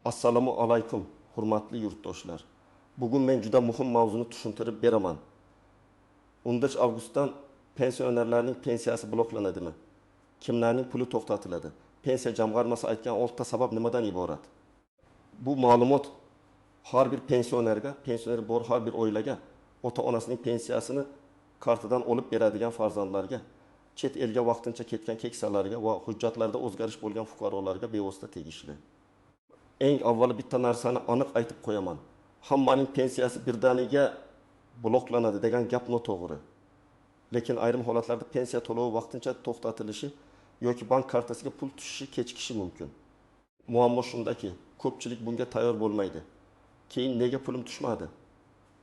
Assalomu alaykum, hurmatli yurtdoshlar. Bugun men juda muhim mavzuni tushuntirib beraman. 14 avgustdan pensionerlarning pensiyasi bloklanadimi? Kimlarning puli to'xtatiladi? Pensiya jamg'armasi aytgan 6 ta sabab nimadan iborat? Bu ma'lumot har bir pensionerga, pensioner bor har bir oilaga, ota-onasining pensiyasini kartadan olib beradigan farzandlarga, chet elga vaqtincha ketgan keksalarga va hujjatlarda o'zgarish bo'lgan fuqarolarga bevosita tegishli. Eng avvalo bitta narsani aniq aytib qo'yaman. Hammaning pensiyasi birdaniga bloklanadi degan gap noto'g'ri. Lekin ayrim holatlarda pensiya to'lovi vaqtincha to'xtatilishi yoki bank kartasiga pul tushishi kechikishi mumkin. Muammo shundaki, ko'pchilik bunga tayyor bo'lmaydi. Keyin nega pulim tushmadi?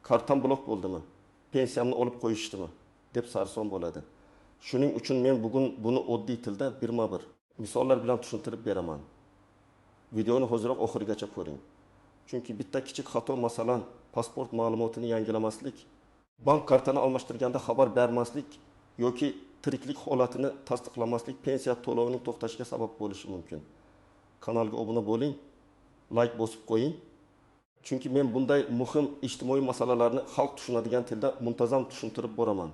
Kartam blok bo'ldimi? Pensiyamni olib qo'yishdimi? Deb sarson bo'ladi. Shuning uchun men bugun buni oddiy tilda birma-bir misollar bilan tushuntirib beraman. Videoni hoziroq oxirigacha ko'ring. Chunki bitta kichik xato, masalan, pasport ma'lumotini yangilamaslik, bank kartani almashtirganda xabar bermaslik yoki tiriklik holatini tasdiqlamaslik pensiya to'lovining to'xtashiga sabab bo'lishi mumkin. Kanalga obuna bo'ling, like bosib qo'ying. Chunki men bunday muhim ijtimoiy masalalarni xalq tushunadigan tilda muntazam tushuntirib boraman.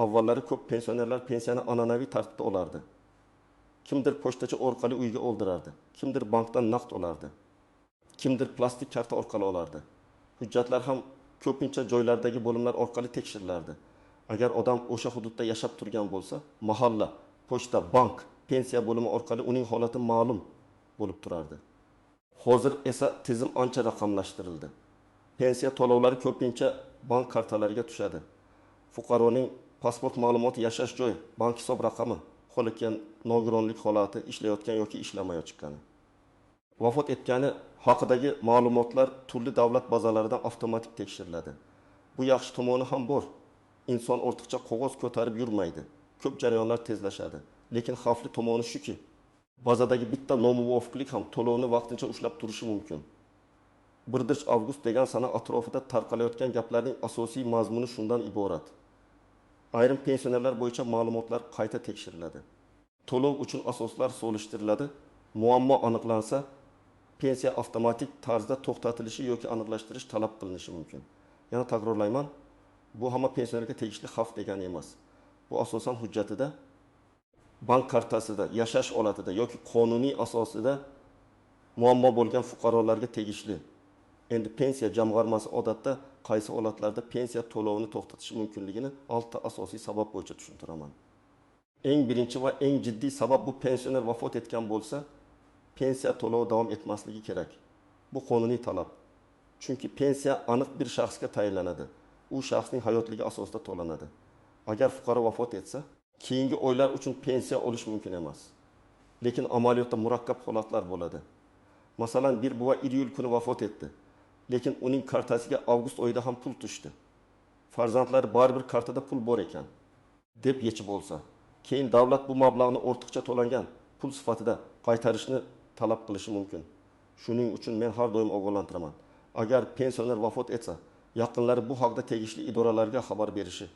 Avvallari ko'p pensionerlar pensiyani an'anaviy tartibda olardi. Kimdir pochtachi orqali uyga oldirardi, kimdir bankdan naqd olardi, kimdir plastik karta orqali olardi. Hujjatlar ham ko'pincha joylardagi bo'limlar orqali tekshirilardi. Agar odam o'sha hududda yashab turgan bo'lsa, mahalla, pochta, bank, pensiya bo'limi orqali uning holati ma'lum bo'lib turardi. Hozir esa tizim ancha raqamlashtirildi. Pensiya to'lovlari ko'pincha bank kartalariga tushadi. Fuqaroning pasport ma'lumoti, yashash joyi, bank hisob raqami, qo'lakkan nogironlik holati, ishlayotgan yoki ishlamayotgani, vafot etgani haqidagi ma'lumotlar turli davlat bazalaridan avtomatik tekshiriladi. Bu yaxshi tomoni ham bor. Inson ortiqcha qog'oz ko'tarib yurmaydi. Ko'p jarayonlar tezlashadi. Lekin xavfli tomoni shuki, bazadagi bitta nomuvofiqlik ham to'lovni vaqtincha ushlab turishi mumkin. 1 avgust degan sana atrofida tarqalayotgan gaplarning asosiy mazmuni shundan iborat. Ayrim pensionerlar bo'yicha ma'lumotlar qayta tekshiriladi. To'lov uchun asoslar solishtiriladi. Muammo aniqlansa, pensiya avtomatik tarzda to'xtatilishi yoki aniqlashtirish talab qilinishi mumkin. Yana takrorlayman, bu hamma pensionerga tegishli xavf degani emas. Bu asosan hujjatida, bank kartasida, yashash holatida yoki qonuniy asosida muammo bo'lgan fuqarolarga tegishli. Endi pensiya jamg'armasi odatda qaysi holatlarda pensiya to'lovini to'xtatish mumkinligini 6 ta asosiy sabab bo'yicha tushuntiraman. Eng birinchi va eng jiddiy sabab bu pensioner vafot etgan bo'lsa, pensiya to'lovi davom etmasligi kerak. Bu qonuniy talab. Chunki pensiya aniq bir shaxsga tayinlanadi. U shaxsning hayotligi asosida to'lanadi. Agar fuqaro vafot etsa, keyingi oylar uchun pensiya olish mumkin emas. Lekin amaliyotda murakkab holatlar bo'ladi. Masalan, bir buva iyul kuni vafot etdi. Lekin uning kartasiga avgust oyida ham pul tushdi. Farzandlari baribir kartada pul bor ekan deb yechib olsa, keyin davlat bu mablag'ni ortiqcha to'langan pul sifatida qaytarishni talab qilishi mumkin. Shuning uchun men har doim ogohlantiraman. Agar pensioner vafot etsa, yaqinlari bu haqda tegishli idoralarga xabar berishi,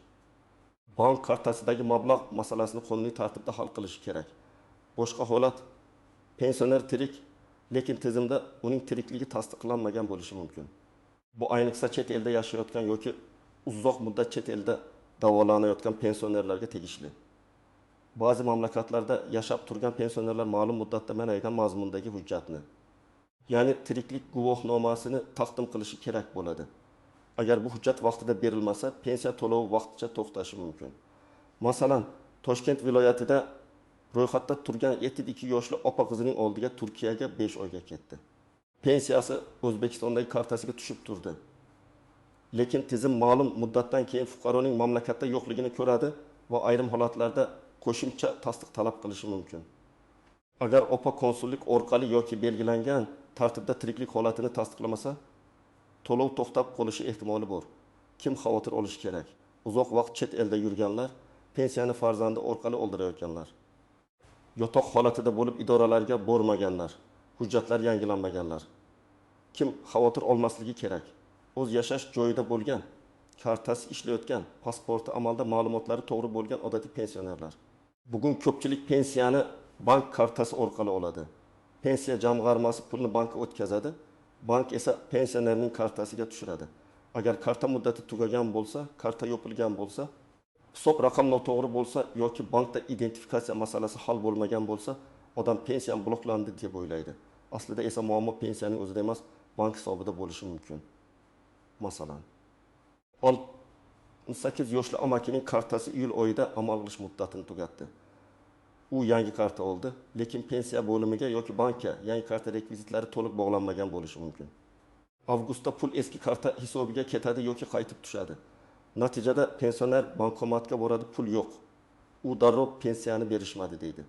bank kartasidagi mablag' masalasini qonuniy tartibda hal qilishi kerak. Boshqa holat, pensioner tirik, lekin tizimda uning tirikligi tasdiqlanmagan bo'lishi mumkin. Bu ayniqsa chet elda yashayotgan yoki uzoq muddat chet elda davolanayotgan pensionerlarga tegishli. Ba'zi mamlakatlarda yashab turgan pensionerlar ma'lum muddatda mana aytgan mazmundagi hujjatni, ya'ni tiriklik guvohnomasini taqdim qilishi kerak bo'ladi. Agar bu hujjat vaqtida berilmasa, pensiya to'lovi vaqtincha to'xtashi mumkin. Masalan, Toshkent viloyatida ro'yxatda turgan 72 yoshli opa qizining oldiga Turkiyaga 5 oyga ketdi. Pensiyasi O'zbekistondagi kartasiga tushib turdi. Lekin tizim ma'lum muddatdan keyin fuqaroning mamlakatda yo'qligini ko'radi va ayrim holatlarda qo'shimcha tasdiq talab qilishi mumkin. Agar opa konsullik orqali yoki belgilangan tartibda tiriklik holatini tasdiqlamasa, to'lov to'xtab qolishi ehtimoli bor. Kim xavotir olishi kerak? Uzoq vaqt chet elda yurganlar, pensiyani farzandi orqali oldirayotganlar, yotoq holatida bo'lib idoralarga bormaganlar, hujjatlar yangilanmaganlar. Kim xavotir olmasligi kerak? O'z yashash joyida bo'lgan, kartasi ishlayotgan, pasporti amalda, ma'lumotlari to'g'ri bo'lgan odatiy pensionerlar. Bugun ko'pchilik pensiyani bank kartasi orqali oladi. Pensiya jamg'armasi pulni bankka o'tkazadi, bank esa pensionerning kartasiga tushiradi. Agar karta muddati tugagan bo'lsa, karta yopilgan bo'lsa, hisob raqam noto'g'ri bo'lsa yoki bankda identifikatsiya masalasi hal bo'lmagan bo'lsa, odam pensiyam bloklandi deb o'ylaydi. Aslida esa muammo pensiyaning o'zida emas, bank hisobida bo'lishi mumkin. Masalan, 68 yoshli amakining kartasi iyul oyida amal qilish muddatini tugatdi. U yangi karta oldi, lekin pensiya bo'limiga yoki bankka yangi karta rekvizitlari to'liq bog'lanmagan bo'lishi mumkin. Avgustda pul eski karta hisobiga ketadi yoki qaytib tushadi. Natijada pensioner bankomatga boradi, pul yo'q. U darrov pensiyani berishmadi deydi.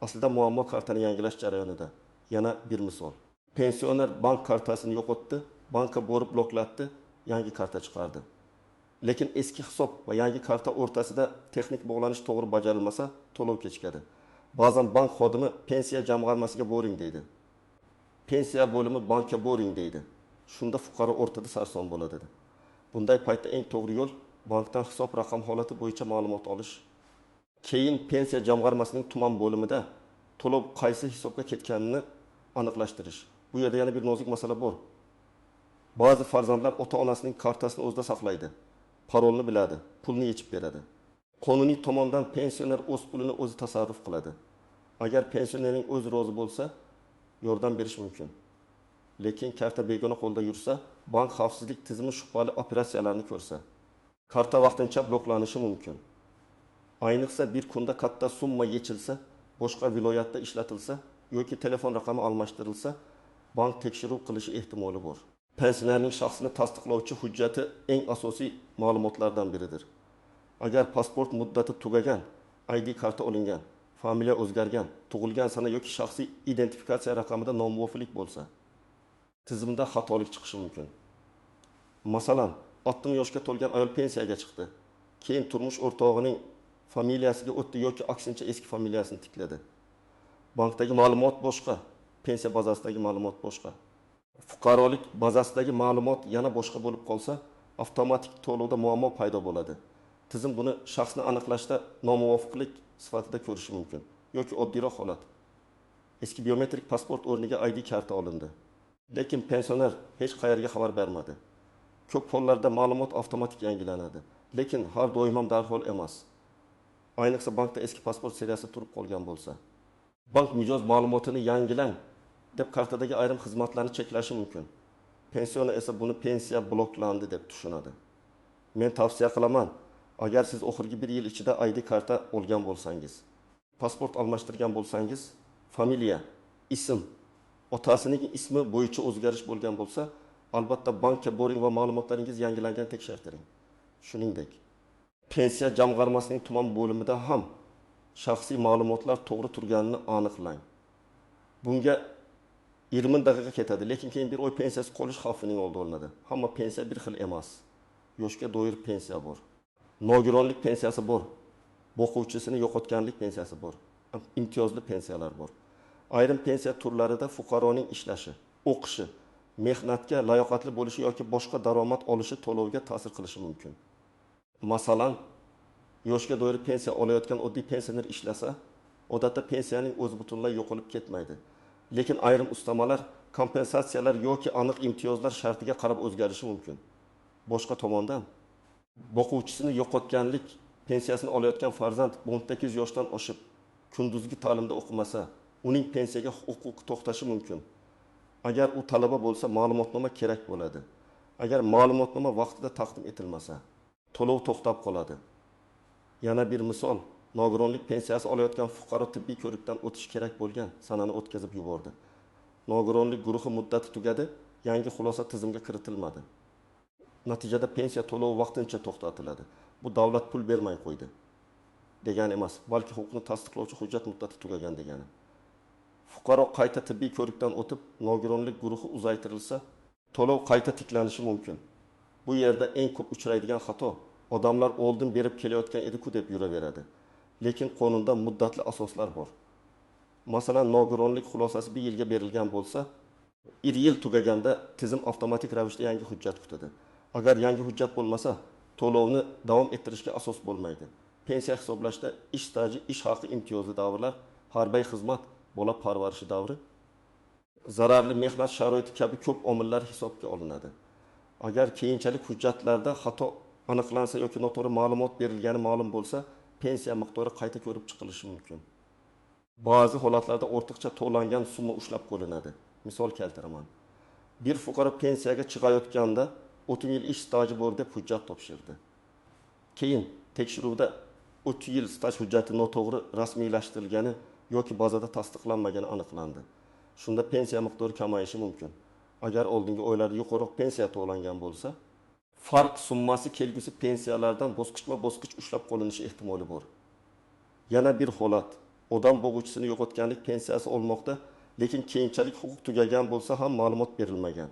Aslida muammo kartani yangilash jarayonida. Yana bir misol. Pensioner bank kartasini yo'qotdi, bankka borib bloklatdi, yangi karta chiqardi. Lekin eski hisob va yangi karta o'rtasida texnik bog'lanish to'g'ri bajarilmasa, to'lov kechikadi. Ba'zan bank xodimi pensiya jamg'armasiga boring deydi. Pensiya bo'limi bankka boring deydi. Shunda fuqaro o'rtada sarson bo'ladi. Bunday paytda eng to'g'ri yo'l bankdan hisob raqam holati bo'yicha ma'lumot olish. Keyin pensiya jamg'armasining tuman bo'limida to'lov qaysi hisobga ketganini aniqlashtirish. Bu yerda yana bir nozik masala bor. Ba'zi farzandlar ota-onasining kartasini o'zida saqlaydi. Parolni biladi, pulni yechib beradi. Qonuniy tomondan pensioner o'z pulini o'zi tasarruf qiladi. Agar pensionerning o'zi rozi bo'lsa, yordam berish mumkin. Lekin karta begona qo'lda yursa, bank xavfsizlik tizimi shubhali operatsiyalarni ko'rsa, karta vaqtincha bloklanishi mumkin. Ayniqsa bir kunda katta summa yechilsa, boshqa viloyatda ishlatilsa yoki telefon raqami almashtirilsa, bank tekshiruv qilishi ehtimoli bor. Pensionerning shaxsini tasdiqlovchi hujjati eng asosiy ma'lumotlardan biridir. Agar pasport muddati tugagan, ID karta olingan, familiya o'zgargan, tug'ilgan sana yoki shaxsiy identifikatsiya raqamida nomuvofiqlik bo'lsa, tizimda xatolik chiqishi mumkin. Masalan, 60 yoshga to'lgan ayol pensiyaga chiqdi. Keyin turmush o'rtog'ining familiyasiga o'tdi yoki aksincha eski familiyasini tikladi. Bankdagi ma'lumot boshqa, pensiya bazasidagi ma'lumot boshqa. Fuqarolik bazasidagi ma'lumot yana boshqa bo'lib qolsa, avtomatik to'lovda muammo paydo bo'ladi. Tizim buni shaxsni aniqlashda nomuvofiqlik sifatida ko'rishi mumkin yoki oddiyroq holat. Eski biometrik pasport o'rniga ID karta olindi. Lekin pensioner hech qayerga xabar bermadi. Ko'p hollarda ma'lumot avtomatik yangilanadi, lekin har doim ham darhol emas. Ayniqsa bankda eski pasport seriyasi turib qolgan bo'lsa. Bank mijoz ma'lumotini yangilang deb kartadagi ayrim xizmatlarni cheklashi mumkin. Pensioner esa buni pensiya bloklandi deb tushunadi. Men tavsiya qilaman, agar siz oxirgi bir yil ichida ID karta olgan bo'lsangiz, pasport almashtirgan bo'lsangiz, familiya, ism, otasining ismi bo'yicha o'zgarish bo'lgan bo'lsa, albatta bankka boring va ma'lumotlaringiz yangilangan tekshirtiring. Shuningdek, pensiya jamg'armasining tuman bo'limida ham shaxsiy ma'lumotlar to'g'ri turganini aniqlang. Bunga 20 daqiqa ketadi, lekin keyin bir oy pensiyasi qolish xavfining oldi olinadi. Hamma pensiya bir xil emas. Yoshga doir pensiya bor. Nogironlik pensiyasi bor. Boquvchisini yo'qotganlik pensiyasi bor. Imtiyozli pensiyalar bor. Ayrim pensiya turlarida fuqaroning ishlashi, o'qishi, mehnatga layoqatli bo'lishi yoki boshqa daromad olishi to'lovga ta'sir qilishi mumkin. Masalan, yoshga doir pensiya olayotgan oddiy pensioner ishlasa, odatda pensiyaning o'zi butunlay yo'qolib ketmaydi. Lekin ayrim ustamalar, kompensatsiyalar yoki aniq imtiyozlar shartiga qarab o'zgarishi mumkin. Boshqa tomondan, boquvchisini yo'qotganlik pensiyasini olayotgan farzand 18 yoshdan oshib, kunduzgi ta'limda o'qimasa, uning pensiyaga huquqi to'xtashi mumkin. Agar u talaba bo'lsa, ma'lumotnoma kerak bo'ladi. Agar ma'lumotnoma vaqtida taqdim etilmasa, to'lov to'xtab qoladi. Yana bir misol, nogironlik pensiyasi olayotgan fuqaro tibbiy ko'rikdan o'tish kerak bo'lgan sanani o'tkazib yubordi. Nogironlik guruhi muddati tugadi, yangi xulosa tizimga kiritilmadi. Natijada pensiya to'lovi vaqtincha to'xtatiladi. Bu davlat pul bermay qo'ydi degani emas, balki huquqni tasdiqlovchi hujjat muddati tugagan degani. Fuqaro qayta tibbiy ko'rikdan o'tib, nogironlik guruhi uzaytirilsa, to'lov qayta tiklanishi mumkin. Bu yerda eng ko'p uchraydigan xato, odamlar oldin berib kelayotgan edi-ku deb yuraveradi. Lekin qonunda muddatli asoslar bor. Masalan, nogironlik xulosasi bir yilga berilgan bo'lsa, bir yil tugaganda tizim avtomatik ravishda yangi hujjat kutadi. Agar yangi hujjat bo'lmasa, to'lovni davom ettirishga asos bo'lmaydi. Pensiya hisoblashda ish staji, ish haqi imtiyozli davrlar, harbiy xizmat, bola parvarishi davri Zararli mehnat sharoiti kabi ko'p omillar hisobga olinadi. Agar keyinchalik hujjatlarda xato aniqlansa yoki noto'g'ri ma'lumot berilgani ma'lum bo'lsa, pensiya miqdori qayta ko'rib chiqilishi mumkin. Ba'zi holatlarda ortiqcha to'langan summa ushlab qolinadi. Misol keltiraman. Bir fuqaro pensiyaga chiqayotganda 30 yil ish staji bor deb hujjat topshirdi. Keyin tekshiruvda 30 yil staj hujjati noto'g'ri rasmiylashtirilgani yoki bazada tasdiqlanmagani aniqlandi. Shunda pensiya miqdori kamayishi mumkin. Agar oldingi oylarda yuqoriroq pensiya to'langan bo'lsa, farq summasi kelgusi pensiyalardan bosqichma-bosqich ushlab qolinishi ehtimoli bor. Yana bir holat, odam bo'g'uvchisini yo'qotganlik pensiyasi olmoqda, lekin keyinchalik huquq tugagan bo'lsa ham ma'lumot berilmagan.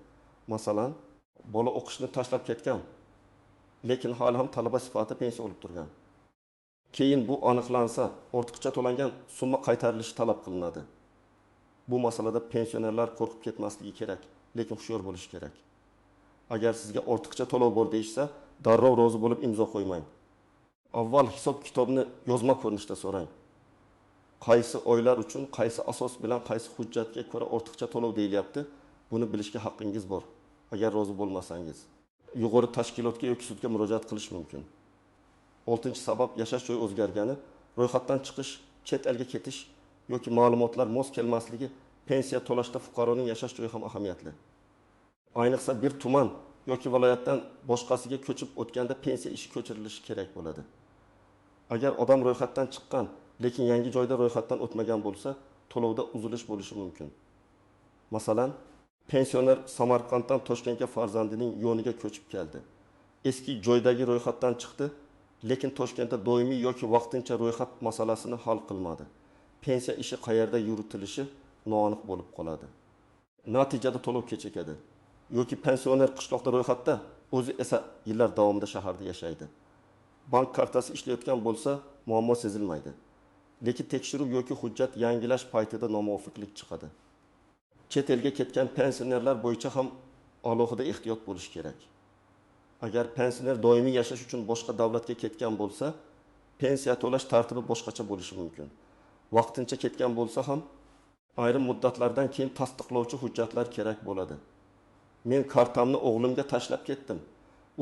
Masalan, bola o'qishni tashlab ketgan, lekin hali ham talaba sifatida pensiya olib turgan. Keyin bu aniqlansa, ortiqcha to'langan summa qaytarilishi talab qilinadi. Bu masalada pensionerlar qo'rqib ketmasligi kerak, lekin hushyor bo'lishi kerak. Agar sizga ortiqcha to'lov bor deyishsa, darrov rozi bo'lib imzo qo'ymang. Avval hisob-kitobni yozma ko'rinishda so'rang. Qaysi oylar uchun, qaysi asos bilan, qaysi hujjatga ko'ra ortiqcha to'lov deyilyapti, buni bilishga haqqingiz bor. Agar rozi bo'lmasangiz, yuqori tashkilotga yoki sudga murojaat qilish mumkin. 6-sabab yashash joyi o'zgargani, ro'yxatdan chiqish, chet elga ketish yoki ma'lumotlar mos kelmasligi pensiya to'lashda fuqaroning yashash joyi ham ahamiyatli. Ayniqsa bir tuman yoki viloyatdan boshqasiga ko'chib o'tganda pensiya ishi ko'chirilishi kerak bo'ladi. Agar odam ro'yxatdan chiqqan, lekin yangi joyda ro'yxatdan o'tmagan bo'lsa, to'lovda uzilish bo'lishi mumkin. Masalan, pensioner Samarqanddan Toshkentga farzandining yoniga ko'chib keldi. Eski joydagi ro'yxatdan chiqdi, lekin Toshkentda doimiy yoki vaqtincha ro'yxat masalasini hal qilmadi. Pensiya ishi qayerda yuritilishi noaniq bo'lib qoladi. Natijada to'lov kechikadi. Yoki pensioner qishloqda ro'yxatda, o'zi esa yillar davomida shaharda yashaydi. Bank kartasi ishlayotgan bo'lsa, muammo sezilmaydi. Lekin tekshiruv yoki hujjat yangilash paytida nomuvofiqlik chiqadi. Chet elga ketgan pensionerlar bo'yicha ham alohida ehtiyot bo'lish kerak. Agar pensioner doimiy yashash uchun boshqa davlatga ketgan bo'lsa, pensiya to'lash tartibi boshqacha bo'lishi mumkin. Vaqtincha ketgan bo'lsa ham ayrim muddatlardan keyin tasdiqlovchi hujjatlar kerak bo'ladi. Men kartamni o'g'limga tashlab ketdim,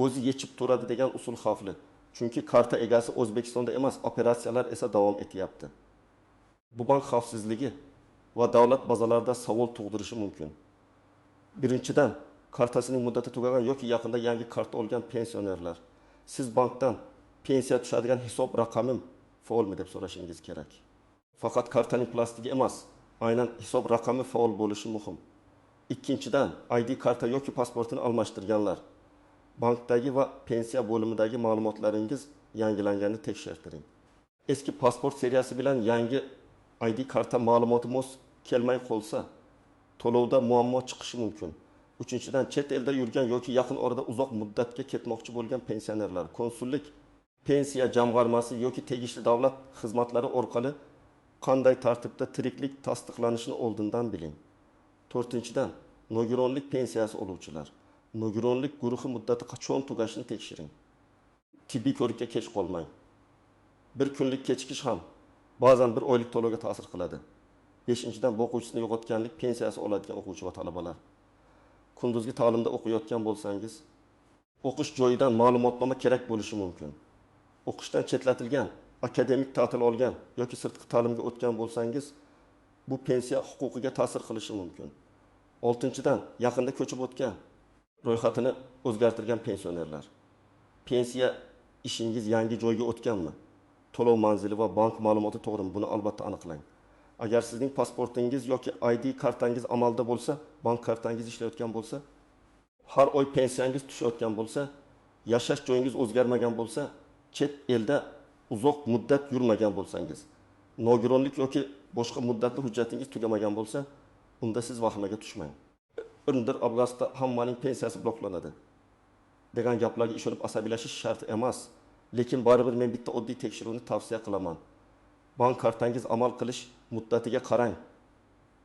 o'zi yechib turadi degan usul xavfli. Chunki karta egasi O'zbekistonda emas, operatsiyalar esa davom etyapti. Bu bank xavfsizligi va davlat bazalarida savol tug'dirishi mumkin. Birinchidan, kartasining muddati tugagan yoki yaqinda yangi karta olgan pensionerlar, siz bankdan pensiya tushadigan hisob raqamim faolmi deb so'rashingiz kerak. Faqat kartaning plastigi emas, aynan hisob raqami faol bo'lishi muhim. Ikkinchidan, ID karta yoki pasportini almashtirganlar, bankdagi va pensiya bo'limidagi ma'lumotlaringiz yangilanganini tekshirtiring. Eski pasport seriyasi bilan yangi ID karta ma'lumoti mos kelmay qolsa, to'lovda muammo chiqishi mumkin. Uchinchidan, chet elda yurgan yoki yaqin orada uzoq muddatga ketmoqchi bo'lgan pensionerlar konsullik, pensiya jamg'armasi yoki tegishli davlat xizmatlari orqali qanday tartibda tiriklik tasdiqlanishini oldindan biling. To'rtinchidan, nogironlik pensiyasi oluvchilar, nogironlik guruhi muddati qachon tugashini tekshiring. Tibbiy ko'rikka kech qolmang. Bir kunlik kechikish ham ba'zan bir oylik to'lovga ta'sir qiladi. Beshinchidan, boquvchisini yo'qotganlik pensiyasi oladigan o'quvchi va talabalar. Kunduzgi ta'limda o'qiyotgan bo'lsangiz, o'qish joyidan ma'lumotnoma kerak bo'lishi mumkin. O'qishdan chetlatilgan, akademik ta'til olgan yoki sirtqi ta'limga o'tgan bo'lsangiz, bu pensiya huquqiga ta'sir qilishi mumkin. Oltinchidan, yaqinda ko'chib o'tgan, ro'yxatini o'zgartirgan pensionerlar. Pensiya ishingiz yangi joyga o'tganmi? To'lov manzili va bank ma'lumoti to'g'rimi? Buni albatta aniqlang. Agar sizning pasportingiz yoki ID kartangiz amalda bo'lsa, bank kartangiz ishlayotgan bo'lsa, har oy pensiyangiz tushayotgan bo'lsa, yashash joyingiz o'zgarmagan bo'lsa, chet elda uzoq muddat yurmagan bo'lsangiz, nogironlik yoki boshqa muddatli hujjatingiz tugamagan bo'lsa, unda siz vahimaga tushmang. 1 avgustda hammaning pensiyasi bloklanadi degan gaplarga ishonib asabiylashish shart emas. Lekin baribir men bitta oddiy tekshiruvni tavsiya qilaman. Bank kartangiz amal qilish muddatiga qarang.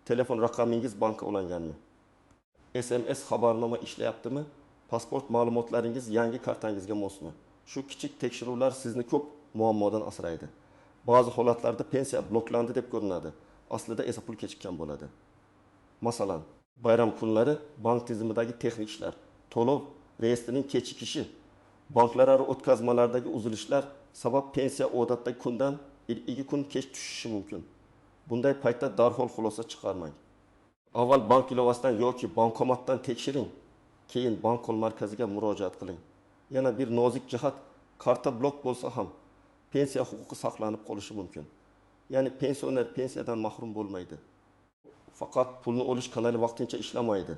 Telefon raqamingiz bankka ulanganmi? SMS xabarnoma ishlayaptimi? Pasport ma'lumotlaringiz yangi kartangizga mosmi? Shu kichik tekshiruvlar sizni ko'p muammodan asraydi. Ba'zi holatlarda pensiya bloklandi deb ko'rinadi. Aslida esa pul kechikkan bo'ladi. Masalan, Bayram kunlari bank tizimidagi texnik ishlar, to'lov reyestrining kechikishi, banklararo o'tkazmalardagi uzilishlar sabab pensiya odatdagi kundan 1-2 kun kech tushishi mumkin. Bunday paytda darhol xulosa chiqarmang. Avval bank ilovasidan yoki bankomatdan tekshiring, keyin bank call markaziga murojaat qiling. Yana bir nozik jihat: karta blok bo'lsa ham pensiya huquqi saqlanib qolishi mumkin. Ya'ni pensioner pensiyadan mahrum bo'lmaydi. Faqat pulni olish kanali vaqtincha ishlamaydi.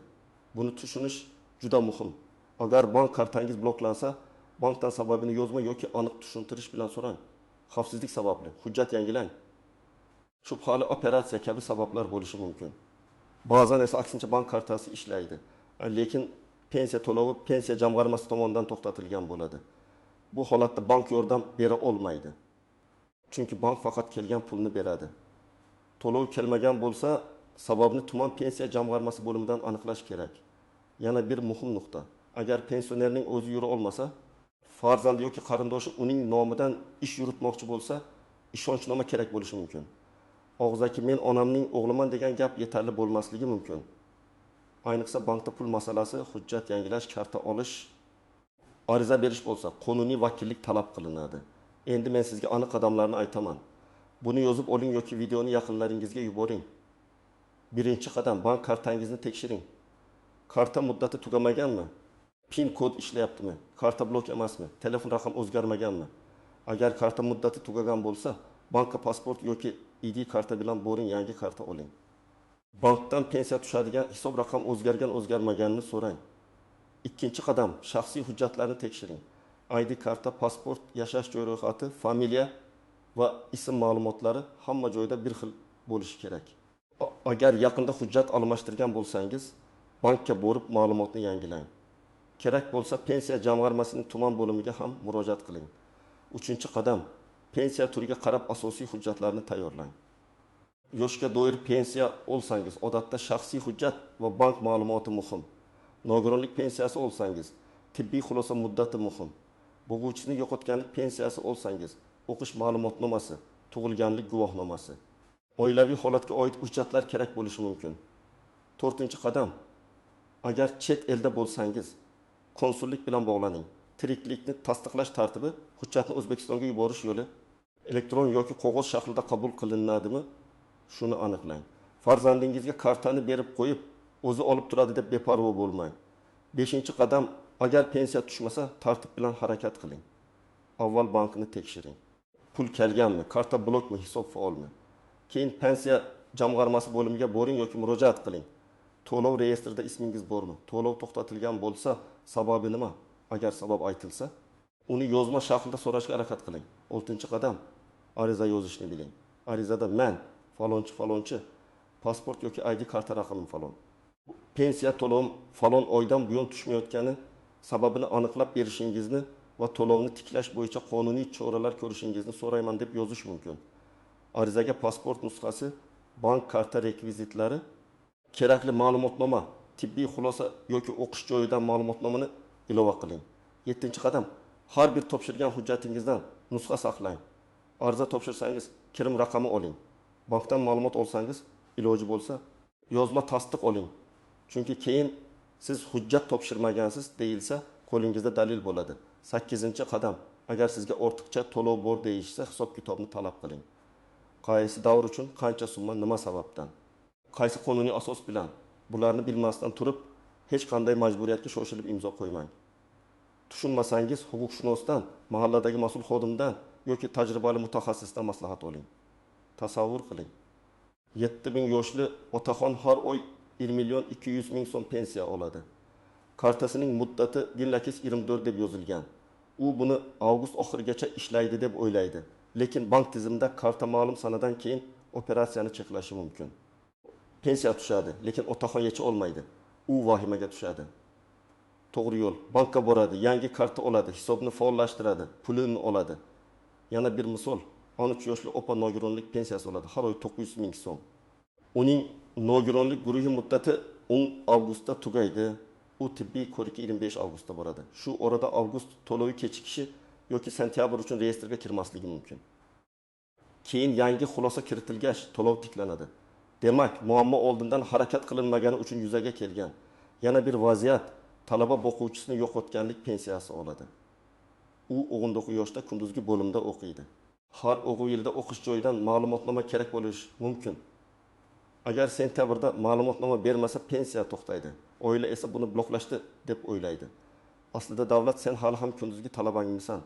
Buni tushunish juda muhim. Agar bank kartangiz bloklansa, bankdan sababini yozma yoki aniq tushuntirish bilan so'rang. Xavfsizlik sababli hujjat yangilang, shubhali operatsiya kabi sabablar bo'lishi mumkin. Ba'zan esa aksincha bank kartasi ishlaydi, lekin pensiya to'lovi pensiya jamg'armasi tomonidan to'xtatilgan bo'ladi. Bu holatda bank yordam bera olmaydi. Chunki bank faqat kelgan pulni beradi. To'lov kelmagan bo'lsa, sababni tuman pensiya jamg'armasi bo'limidan aniqlash kerak. Yana bir muhim nuqta. Agar pensionerning o'zi yura olmasa, farzandi yoki qarindoshi uning nomidan ish yuritmoqchi bo'lsa, ishonchnoma kerak bo'lishi mumkin. Og'zaki men onamning o'g'liman degan gap yetarli bo'lmasligi mumkin. Ayniqsa bankda pul masalasi, hujjat yangilash, karta olish, ariza berish bo'lsa, qonuniy vakillik talab qilinadi. Endi men sizga aniq qadamlarni aytaman. Buni yozib oling yoki videoni yaqinlaringizga yuboring. Birinchi qadam: bank kartangizni tekshiring. Karta muddati tugamaganmi? PIN kod ishlayaptimi? Karta blok emasmi? Telefon raqam o'zgarmaganmi? Agar karta muddati tugagan bo'lsa, bankka pasport yoki ID karta bilan boring, yangi karta oling. Bankdan pensiya tushadigan hisob raqam o'zgargan o'zgarmaganini so'rang. Ikkinchi qadam: shaxsiy hujjatlarni tekshiring. ID karta, pasport, yashash joy ro'yxati, familiya va ism ma'lumotlari hamma joyda bir xil bo'lishi kerak. Agar yaqinda hujjat almashtirgan bo'lsangiz, bankka borib ma'lumotni yangilang. Kerak bo'lsa pensiya jamg'armasining tuman bo'limiga ham murojaat qiling. Uchinchi qadam: pensiya turiga qarab asosiy hujjatlarni tayyorlang. Yoshga doir pensiya olsangiz, odatda shaxsiy hujjat va bank ma'lumoti muhim. Nogironlik pensiyasi olsangiz, tibbiy xulosa muddati muhim. Bo'g'uvchisini yo'qotganlik pensiyasi olsangiz, o'qish ma'lumotnomasi, tug'ilganlik guvohnomasi. Oilaviy holatga oid hujjatlar kerak bo'lishi mumkin. To'rtinchi qadam: agar chet elda bo'lsangiz, konsullik bilan bog'laning. Tiriklikni tasdiqlash tartibi, hujjatni O'zbekistonga yuborish yo'li, elektron yoki qog'oz shaklida qabul qilinadimi? Shuni aniqlang. Farzandingizga kartani berib qo'yib, o'zi olib turadi deb beparvo bo'lmang. Beshinchi qadam: agar pensiya tushmasa, tartib bilan harakat qiling. Avval bankni tekshiring. Pul kelganmi, karta blokmi, hisob faolmi? Keyin pensiya jamg'armasi bo'limiga boring yoki murojaat qiling. To'lov reyestrida ismingiz bormi? To'lov to'xtatilgan bo'lsa, sababi nima? Agar sabab aytilsa, uni yozma shaklda so'rashga harakat qiling. Oltinchi qadam: ariza yozishni biling. Arizada men falonchi falonchi, pasport yoki ID karta raqamim falon, pensiya to'lovim falon oydan buyon tushmayotgani sababini aniqlab berishingizni va to'lovni tiklash bo'yicha qonuniy choralar ko'rishingizni so'rayman deb yozish mumkin. Arizaga pasport nusxasi, bank karta rekvizitlari, kerakli ma'lumotnoma, tibbiy xulosa yoki o'qish joyidan ma'lumotnomani ilova qiling. Yettinchi qadam: har bir topshirgan hujjatingizdan nusxa saqlang. Ariza topshirsangiz, kirim raqami oling. Bankdan ma'lumot olsangiz, iloji bo'lsa, yozma tasdiq oling. Chunki keyin siz hujjat topshirmagansiz deyilsa, qo'lingizda dalil bo'ladi. Sakkizinchi qadam: agar sizga ortiqcha to'lov bor deyishsa, hisob-kitobni talab qiling. Qaysi davr uchun, qancha summa, nima sababdan, qaysi qonuniy asos bilan, bularni bilmasdan turib hech qanday majburiyatga shoshilib imzo qo'ymang. Tushunmasangiz, huquqshunosdan, mahalladagi mas'ul xodimdan yoki tajribali mutaxassisdan maslahat oling. Tasavvur qiling. 7000 yoshli otaxon har oy 1 million 200 ming so'm pensiya oladi. Kartasining muddati 1824 deb yozilgan. U buni avgust oxirigacha ishlaydi deb o'ylaydi. Lekin bank tizimida karta ma'lum sanadan keyin operatsiyani cheklashi mumkin. Pensiya tushadi, lekin otaxon yecha olmaydi. U vahimaga tushadi. To'g'ri yo'l: bankka boradi, yangi karta oladi, hisobni faollashtiradi, pulini oladi. Yana bir misol: 13 yoshli opa nogironlik pensiyasi oladi, har oy 900 ming so'm. Uning nogironlik guruhi muddati 10 avgustda tugaydi. U tibbiy ko'rikka 25 avgustda boradi. Shu orada avgust to'lovi kechikishi yoki sentyabr uchun reyestrga kirmasligi mumkin. Keyin yangi xulosa kiritilgach to'lov tiklanadi. Demak, muammo oldindan harakat qilinmagani uchun yuzaga kelgan. Yana bir vaziyat, talaba boquvchisini yo'qotganlik pensiyasi oladi. U 19 yoshda kunduzgi bo'limda o'qiydi. Har o'quv yilida o'qish joyidan ma'lumotnoma kerak bo'lishi mumkin. Agar sentyabrda ma'lumotnoma bermasa, pensiya to'xtaydi. Oila esa buni bloklashdi deb o'ylaydi. Aslida davlat sen hali ham kunduzgi talabangmisan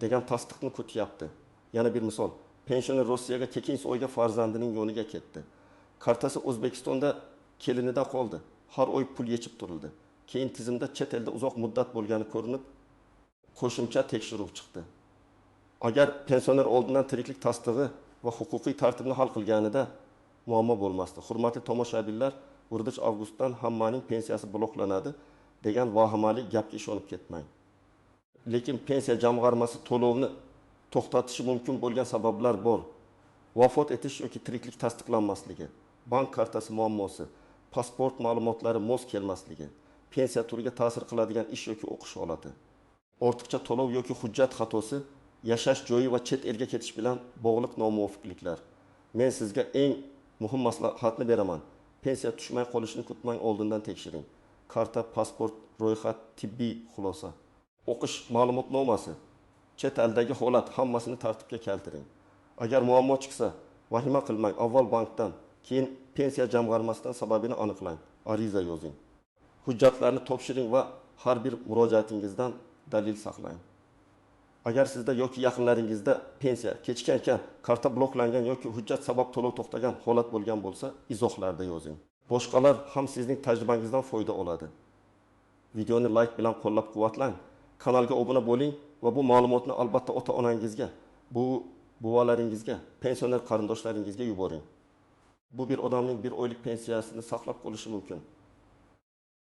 degan tasdiqni kutyapti. Yana bir misol. Pensioner Rossiyaga Kekinsoyga farzandining yoniga ketdi. Kartasi O'zbekistonda kelinida qoldi. Har oy pul yechib turildi. Keyin tizimda chet elda uzoq muddat bo'lgani ko'rinib, qo'shimcha tekshiruv chiqdi. Agar pensioner oldindan tiriklik tasdig'i va huquqiy tartibni hal qilganida muammo bo'lmasdi. Hurmatli tomoshabinlar, 1 avgustdan hammaning pensiyasi bloklanadi degan vahimali gapga ishonib ketmang. Lekin pensiya jamg'armasi to'lovni to'xtatishi mumkin bo'lgan sabablar bor. Vafot etish yoki tiriklik tasdiqlanmasligi, bank kartasi muammosi, pasport ma'lumotlari mos kelmasligi, pensiya turiga ta'sir qiladigan ish yoki o'qish holati, ortiqcha to'lov yoki hujjat xatosi, yashash joyi va chet elga ketish bilan bog'liq nomuvofiqliklar. Men sizga eng muhim maslahatni beraman. Pensiya tushmay qolishini kutmang, oldindan tekshiring. Karta, pasport, ro'yxat, tibbiy xulosa, o'qish ma'lumotnomasi, chet eldagi holat, hammasini tartibga keltiring. Agar muammo chiqsa, vahima qilmang. Avval bankdan, keyin pensiya jamg'armasidan sababini aniqlang. Ariza yozing. Hujjatlarni topshiring va har bir murojaatingizdan dalil saqlang. Agar sizda yoki yaqinlaringizda pensiya kechikkan, karta bloklangan yoki hujjat sabab to'lov to'xtagan holat bo'lgan bo'lsa, izohlarda yozing. Boshqalar ham sizning tajribangizdan foyda oladi. Videoni like bilan qo'llab-quvvatlang, kanalga obuna bo'ling va bu ma'lumotni albatta ota-onangizga, buvalaringizga, pensioner qarindoshlaringizga yuboring. Bu bir odamning bir oylik pensiyasini saqlab qolishi mumkin.